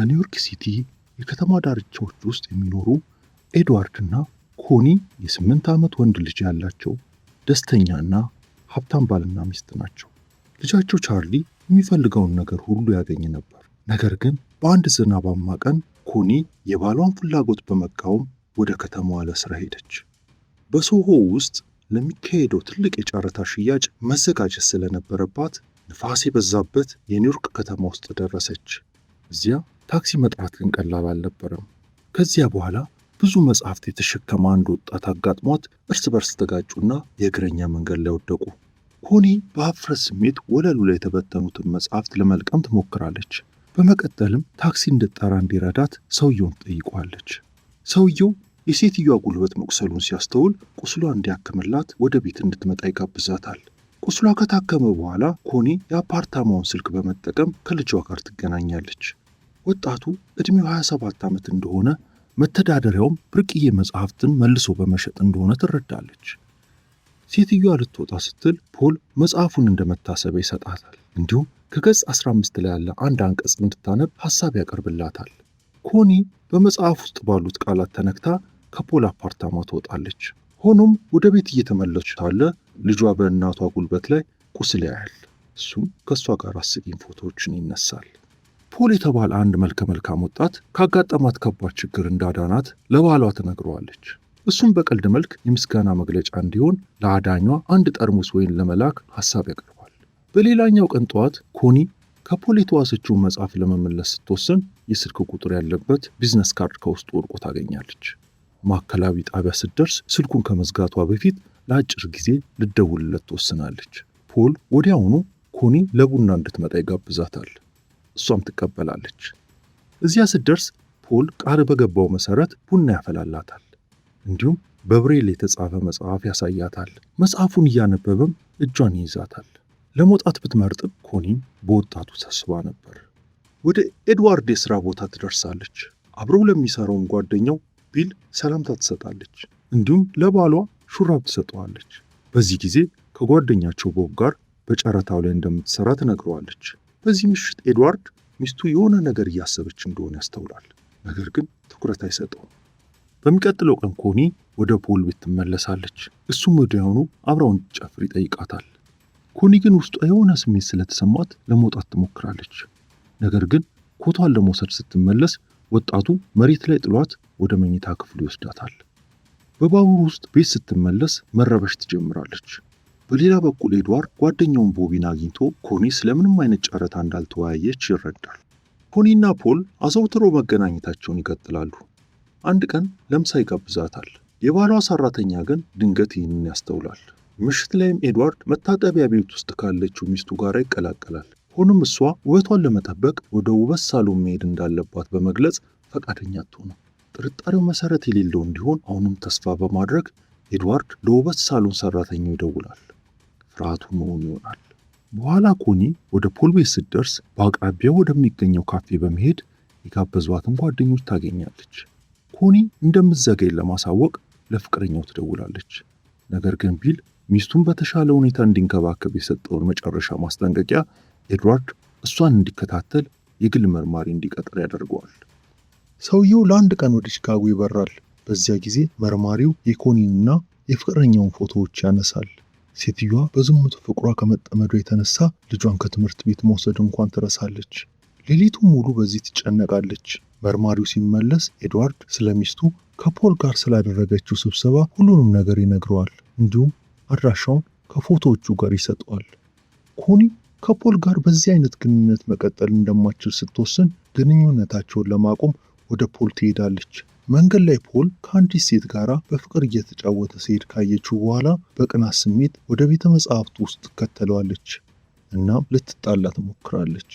በኒውዮርክ ሲቲ የከተማ ዳርቻዎች ውስጥ የሚኖሩ ኤድዋርድ እና ኮኒ የ8 ዓመት ወንድ ልጅ ያላቸው ደስተኛና ሀብታም ባልና ሚስት ናቸው። ልጃቸው ቻርሊ የሚፈልገውን ነገር ሁሉ ያገኝ ነበር። ነገር ግን በአንድ ዝናባማ ቀን ኮኒ የባሏን ፍላጎት በመቃወም ወደ ከተማዋ ለስራ ሄደች። በሶሆ ውስጥ ለሚካሄደው ትልቅ የጨረታ ሽያጭ መዘጋጀት ስለነበረባት ንፋስ የበዛበት የኒውዮርክ ከተማ ውስጥ ደረሰች። እዚያ ታክሲ መጥራት ግን ቀላል አልነበረም። ከዚያ በኋላ ብዙ መጽሐፍት የተሸከመ አንድ ወጣት አጋጥሟት እርስ በርስ ተጋጩና የእግረኛ መንገድ ላይ ወደቁ። ኮኒ በሀፍረት ስሜት ወለሉ ላይ የተበተኑትን መጽሐፍት ለመልቀም ትሞክራለች። በመቀጠልም ታክሲ እንድትጠራ እንዲረዳት ሰውየውን ትጠይቀዋለች። ሰውየው የሴትዮዋ ጉልበት መቁሰሉን ሲያስተውል ቁስሏ እንዲያክምላት ወደ ቤት እንድትመጣ ይጋብዛታል። ቁስሏ ከታከመ በኋላ ኮኒ የአፓርታማውን ስልክ በመጠቀም ከልጇ ጋር ትገናኛለች። ወጣቱ ዕድሜው 27 ዓመት እንደሆነ፣ መተዳደሪያውም ብርቅዬ መጽሐፍትን መልሶ በመሸጥ እንደሆነ ትረዳለች። ሴትዮዋ ልትወጣ ስትል ፖል መጽሐፉን እንደ መታሰቢያ ይሰጣታል። እንዲሁም ከገጽ 15 ላይ ያለ አንድ አንቀጽ እንድታነብ ሐሳብ ያቀርብላታል። ኮኒ በመጽሐፍ ውስጥ ባሉት ቃላት ተነክታ ከፖል አፓርታማ ትወጣለች። ሆኖም ወደ ቤት እየተመለሰች ሳለ ልጇ በእናቷ ጉልበት ላይ ቁስል ያያል። እሱም ከእሷ ጋር አስቂኝ ፎቶዎችን ይነሳል። ፖል የተባለ አንድ መልከ መልካም ወጣት ካጋጠማት ከባድ ችግር እንዳዳናት ለባሏ ትነግረዋለች። እሱም በቀልድ መልክ የምስጋና መግለጫ እንዲሆን ለአዳኟ አንድ ጠርሙስ ወይን ለመላክ ሐሳብ ያቀርባል። በሌላኛው ቀን ጠዋት ኮኒ ከፖል የተዋሰችውን መጽሐፍ ለመመለስ ስትወስን የስልክ ቁጥር ያለበት business card ከውስጡ ወድቆ ታገኛለች። ማዕከላዊ ጣቢያ ስትደርስ ስልኩን ከመዝጋቷ በፊት ለአጭር ጊዜ ልትደውልለት ትወስናለች። ፖል ወዲያውኑ ኮኒ ለቡና እንድትመጣ ይጋብዛታል። እሷም ትቀበላለች። እዚያ ስትደርስ ፖል ቃል በገባው መሰረት ቡና ያፈላላታል። እንዲሁም በብሬል የተጻፈ መጽሐፍ ያሳያታል። መጽሐፉን እያነበበም እጇን ይይዛታል። ለመውጣት ብትመርጥም ኮኒም በወጣቱ ተስባ ነበር። ወደ ኤድዋርድ የሥራ ቦታ ትደርሳለች። አብረው ለሚሰራውም ጓደኛው ቢል ሰላምታ ትሰጣለች። እንዲሁም ለባሏ ሹራብ ትሰጠዋለች። በዚህ ጊዜ ከጓደኛቸው ቦብ ጋር በጨረታው ላይ እንደምትሰራ ትነግረዋለች። በዚህ ምሽት ኤድዋርድ ሚስቱ የሆነ ነገር እያሰበች እንደሆነ ያስተውላል። ነገር ግን ትኩረት አይሰጠውም። በሚቀጥለው ቀን ኮኒ ወደ ፖል ቤት ትመለሳለች። እሱም ወዲያውኑ አብራው እንድትጨፍር ይጠይቃታል። ኮኒ ግን ውስጧ የሆነ ስሜት ስለተሰማት ለመውጣት ትሞክራለች። ነገር ግን ኮቷን ለመውሰድ ስትመለስ ወጣቱ መሬት ላይ ጥሏት ወደ መኝታ ክፍሉ ይወስዳታል። በባቡር ውስጥ ቤት ስትመለስ መረበሽ ትጀምራለች። በሌላ በኩል ኤድዋርድ ጓደኛውን ቦቢን አግኝቶ ኮኒ ስለምንም አይነት ጨረታ እንዳልተወያየች ይረዳል። ኮኒና ፖል አዘውትረው መገናኘታቸውን ይቀጥላሉ። አንድ ቀን ለምሳ ይጋብዛታል። የባሏ ሰራተኛ ግን ድንገት ይህንን ያስተውላል። ምሽት ላይም ኤድዋርድ መታጠቢያ ቤት ውስጥ ካለችው ሚስቱ ጋር ይቀላቀላል። ሆኖም እሷ ውበቷን ለመጠበቅ ወደ ውበት ሳሎን መሄድ እንዳለባት በመግለጽ ፈቃደኛ አትሆንም። ጥርጣሬው መሰረት የሌለው እንዲሆን አሁንም ተስፋ በማድረግ ኤድዋርድ ለውበት ሳሎን ሰራተኛው ይደውላል። ፍርሃቱ እውን ይሆናል። በኋላ ኮኒ ወደ ፖል ቤት ስትደርስ በአቅራቢያው ወደሚገኘው ካፌ በመሄድ የጋበዟትን ጓደኞች ታገኛለች። ኮኒ እንደምትዘገይ ለማሳወቅ ለፍቅረኛው ትደውላለች። ነገር ግን ቢል ሚስቱን በተሻለ ሁኔታ እንዲንከባከብ የሰጠውን መጨረሻ ማስጠንቀቂያ ኤድዋርድ እሷን እንዲከታተል የግል መርማሪ እንዲቀጥር ያደርገዋል። ሰውየው ለአንድ ቀን ወደ ቺካጎ ይበራል። በዚያ ጊዜ መርማሪው የኮኒንና የፍቅረኛውን ፎቶዎች ያነሳል። ሴትዮዋ በዝሙት ፍቅሯ ከመጠመዷ የተነሳ ልጇን ከትምህርት ቤት መውሰድ እንኳን ትረሳለች። ሌሊቱን ሙሉ በዚህ ትጨነቃለች። መርማሪው ሲመለስ ኤድዋርድ ስለ ሚስቱ ከፖል ጋር ስላደረገችው ስብሰባ ሁሉንም ነገር ይነግረዋል። እንዲሁም አድራሻውን ከፎቶዎቹ ጋር ይሰጠዋል። ኮኒ ከፖል ጋር በዚህ አይነት ግንኙነት መቀጠል እንደማትችል ስትወስን ግንኙነታቸውን ለማቆም ወደ ፖል ትሄዳለች። መንገድ ላይ ፖል ከአንዲት ሴት ጋር በፍቅር እየተጫወተ ሲሄድ ካየችው በኋላ በቅናት ስሜት ወደ ቤተ መጻሕፍቱ ውስጥ ትከተለዋለች። እናም ልትጣላ ትሞክራለች።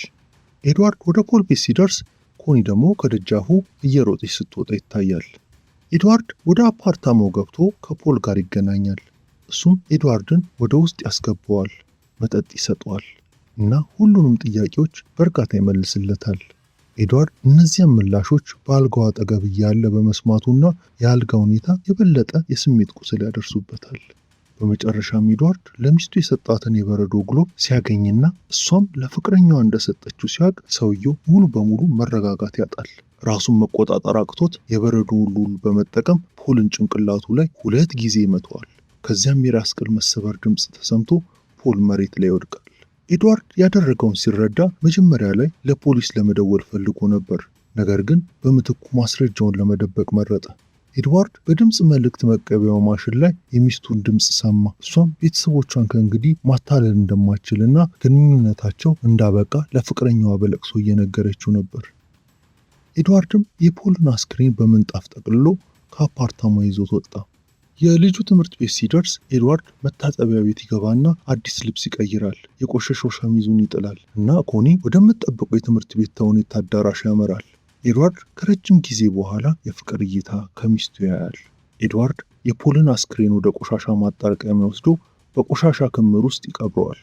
ኤድዋርድ ወደ ፖል ቤት ሲደርስ ኮኒ ደግሞ ከደጃፉ እየሮጠች ስትወጣ ይታያል። ኤድዋርድ ወደ አፓርታማው ገብቶ ከፖል ጋር ይገናኛል። እሱም ኤድዋርድን ወደ ውስጥ ያስገባዋል፣ መጠጥ ይሰጠዋል እና ሁሉንም ጥያቄዎች በእርጋታ ይመልስለታል። ኤድዋርድ እነዚያን ምላሾች በአልጋው አጠገብ እያለ በመስማቱና የአልጋ ሁኔታ የበለጠ የስሜት ቁስል ያደርሱበታል። በመጨረሻም ኤድዋርድ ለሚስቱ የሰጣትን የበረዶ globe ሲያገኝና እሷም ለፍቅረኛዋ እንደሰጠችው ሲያውቅ ሰውየው ሙሉ በሙሉ መረጋጋት ያጣል። ራሱን መቆጣጠር አቅቶት የበረዶውን ሉል በመጠቀም ፖልን ጭንቅላቱ ላይ 2 ጊዜ ይመታዋል። ከዚያም የራስ ቅል መሰበር ድምፅ ተሰምቶ ፖል መሬት ላይ ይወድቃል። ኤድዋርድ ያደረገውን ሲረዳ መጀመሪያ ላይ ለፖሊስ ለመደወል ፈልጎ ነበር። ነገር ግን በምትኩ ማስረጃውን ለመደበቅ መረጠ። ኤድዋርድ በድምፅ መልእክት መቀበያው ማሽን ላይ የሚስቱን ድምፅ ሰማ። እሷም ቤተሰቦቿን ከእንግዲህ ማታለል እንደማትችልና ግንኙነታቸው እንዳበቃ ለፍቅረኛዋ በለቅሶ እየነገረችው ነበር። ኤድዋርድም የፖልን አስክሬን በምንጣፍ ጠቅልሎ ከአፓርታማ ይዞት ወጣ። የልጁ ትምህርት ቤት ሲደርስ ኤድዋርድ መታጠቢያ ቤት ይገባና አዲስ ልብስ ይቀይራል። የቆሸሸው ሸሚዙን ይጥላል እና ኮኒ ወደምትጠብቀው የትምህርት ቤት ተውኔት አዳራሽ ያመራል። ኤድዋርድ ከረጅም ጊዜ በኋላ የፍቅር እይታ ከሚስቱ ያያል። ኤድዋርድ የፖልን አስክሬን ወደ ቆሻሻ ማጠራቀሚያ ወስዶ በቆሻሻ ክምር ውስጥ ይቀብረዋል።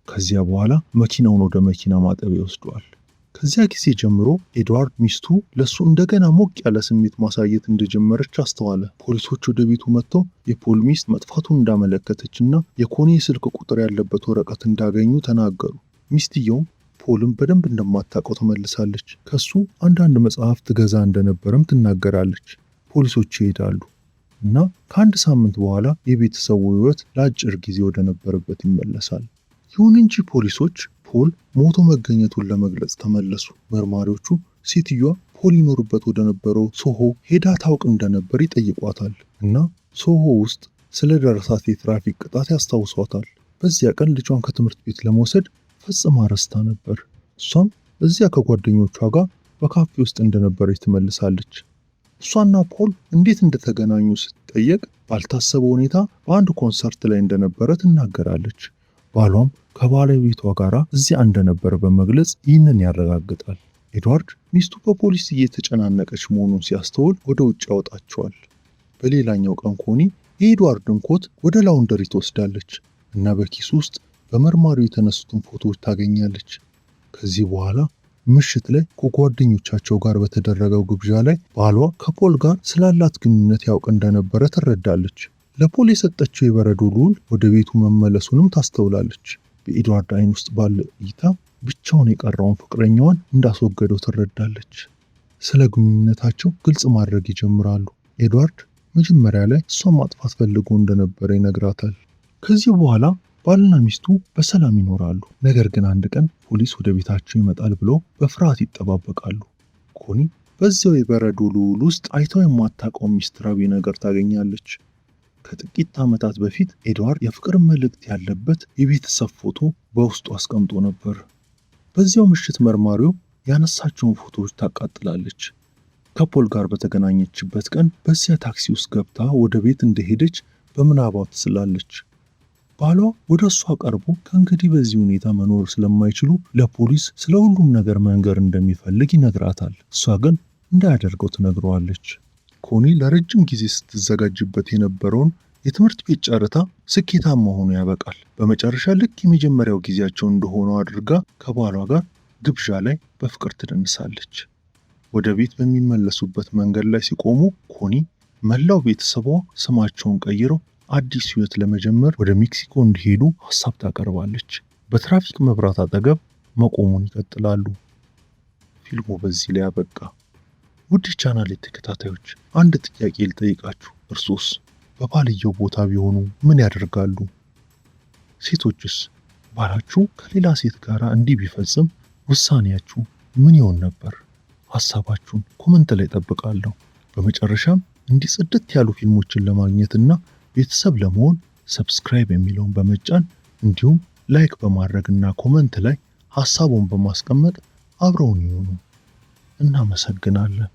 ከዚያ በኋላ መኪናውን ወደ መኪና ማጠቢያ ይወስደዋል። ከዚያ ጊዜ ጀምሮ ኤድዋርድ ሚስቱ ለሱ እንደገና ሞቅ ያለ ስሜት ማሳየት እንደጀመረች አስተዋለ። ፖሊሶች ወደ ቤቱ መጥተው የፖል ሚስት መጥፋቱን እንዳመለከተችና የኮኒ የስልክ ቁጥር ያለበት ወረቀት እንዳገኙ ተናገሩ። ሚስትየውም ፖልን በደንብ እንደማታውቀው ትመልሳለች። ከሱ አንዳንድ መጽሐፍ ትገዛ እንደነበረም ትናገራለች። ፖሊሶች ይሄዳሉ እና ከአንድ ሳምንት በኋላ የቤተሰቡ ሕይወት ለአጭር ጊዜ ወደ ነበረበት ይመለሳል። ይሁን እንጂ ፖሊሶች ፖል ሞቶ መገኘቱን ለመግለጽ ተመለሱ። መርማሪዎቹ ሴትዮዋ ፖል ይኖርበት ወደ ነበረው ሶሆ ሄዳ ታውቅ እንደነበር ይጠይቋታል እና ሶሆ ውስጥ ስለደረሳት የትራፊክ ቅጣት ያስታውሷታል። በዚያ ቀን ልጇን ከትምህርት ቤት ለመውሰድ ፈጽማ ረስታ ነበር። እሷም እዚያ ከጓደኞቿ ጋር በካፌ ውስጥ እንደነበረች ትመልሳለች። እሷና ፖል እንዴት እንደተገናኙ ስትጠየቅ ባልታሰበ ሁኔታ በአንድ ኮንሰርት ላይ እንደነበረ ትናገራለች። ባሏም ከባለቤቷ ጋር እዚያ እንደነበረ በመግለጽ ይህንን ያረጋግጣል። ኤድዋርድ ሚስቱ በፖሊስ እየተጨናነቀች መሆኑን ሲያስተውል ወደ ውጭ ያወጣቸዋል። በሌላኛው ቀን ኮኒ የኤድዋርድን ኮት ወደ laundry ትወስዳለች እና በኪሱ ውስጥ በመርማሪው የተነሱትን ፎቶዎች ታገኛለች። ከዚህ በኋላ ምሽት ላይ ከጓደኞቻቸው ጋር በተደረገው ግብዣ ላይ ባሏ ከፖል ጋር ስላላት ግንኙነት ያውቅ እንደነበረ ትረዳለች። ለፖል የሰጠችው የበረዶ ሉል ወደ ቤቱ መመለሱንም ታስተውላለች። በኤድዋርድ አይን ውስጥ ባለ እይታ ብቻውን የቀረውን ፍቅረኛዋን እንዳስወገደው ትረዳለች። ስለ ግንኙነታቸው ግልጽ ማድረግ ይጀምራሉ። ኤድዋርድ መጀመሪያ ላይ እሷን ማጥፋት ፈልጎ እንደነበረ ይነግራታል። ከዚህ በኋላ ባልና ሚስቱ በሰላም ይኖራሉ። ነገር ግን አንድ ቀን ፖሊስ ወደ ቤታቸው ይመጣል ብለው በፍርሃት ይጠባበቃሉ። ኮኒ በዚያው የበረዶ ሉል ውስጥ አይታው የማታውቀው ሚስጥራዊ ነገር ታገኛለች። ከጥቂት ዓመታት በፊት ኤድዋርድ የፍቅር መልእክት ያለበት የቤተሰብ ፎቶ በውስጡ አስቀምጦ ነበር። በዚያው ምሽት መርማሪው ያነሳቸውን ፎቶዎች ታቃጥላለች። ከፖል ጋር በተገናኘችበት ቀን በዚያ ታክሲ ውስጥ ገብታ ወደ ቤት እንደሄደች በምናቧ ትስላለች። ባሏ ወደ እሷ ቀርቦ ከእንግዲህ በዚህ ሁኔታ መኖር ስለማይችሉ ለፖሊስ ስለ ሁሉም ነገር መንገር እንደሚፈልግ ይነግራታል። እሷ ግን እንዳያደርገው ትነግረዋለች። ኮኒ ለረጅም ጊዜ ስትዘጋጅበት የነበረውን የትምህርት ቤት ጨረታ ስኬታማ ሆኖ ያበቃል። በመጨረሻ ልክ የመጀመሪያው ጊዜያቸው እንደሆነው አድርጋ ከባሏ ጋር ግብዣ ላይ በፍቅር ትደንሳለች። ወደ ቤት በሚመለሱበት መንገድ ላይ ሲቆሙ ኮኒ መላው ቤተሰቧ ስማቸውን ቀይረው አዲስ ሕይወት ለመጀመር ወደ ሜክሲኮ እንዲሄዱ ሀሳብ ታቀርባለች። በትራፊክ መብራት አጠገብ መቆሙን ይቀጥላሉ። ፊልሙ በዚህ ላይ አበቃ። ውድ ቻናል ተከታታዮች አንድ ጥያቄ ልጠይቃችሁ። እርሶስ በባልየው ቦታ ቢሆኑ ምን ያደርጋሉ? ሴቶችስ ባላችሁ ከሌላ ሴት ጋር እንዲህ ቢፈጽም ውሳኔያችሁ ምን ይሆን ነበር? ሐሳባችሁን comment ላይ እጠብቃለሁ። በመጨረሻም እንዲህ ጽድት ያሉ ፊልሞችን ለማግኘትና ቤተሰብ ለመሆን subscribe የሚለውን በመጫን እንዲሁም like በማድረግና comment ላይ ሐሳቡን በማስቀመጥ አብረውን ይሁኑ። እናመሰግናለን።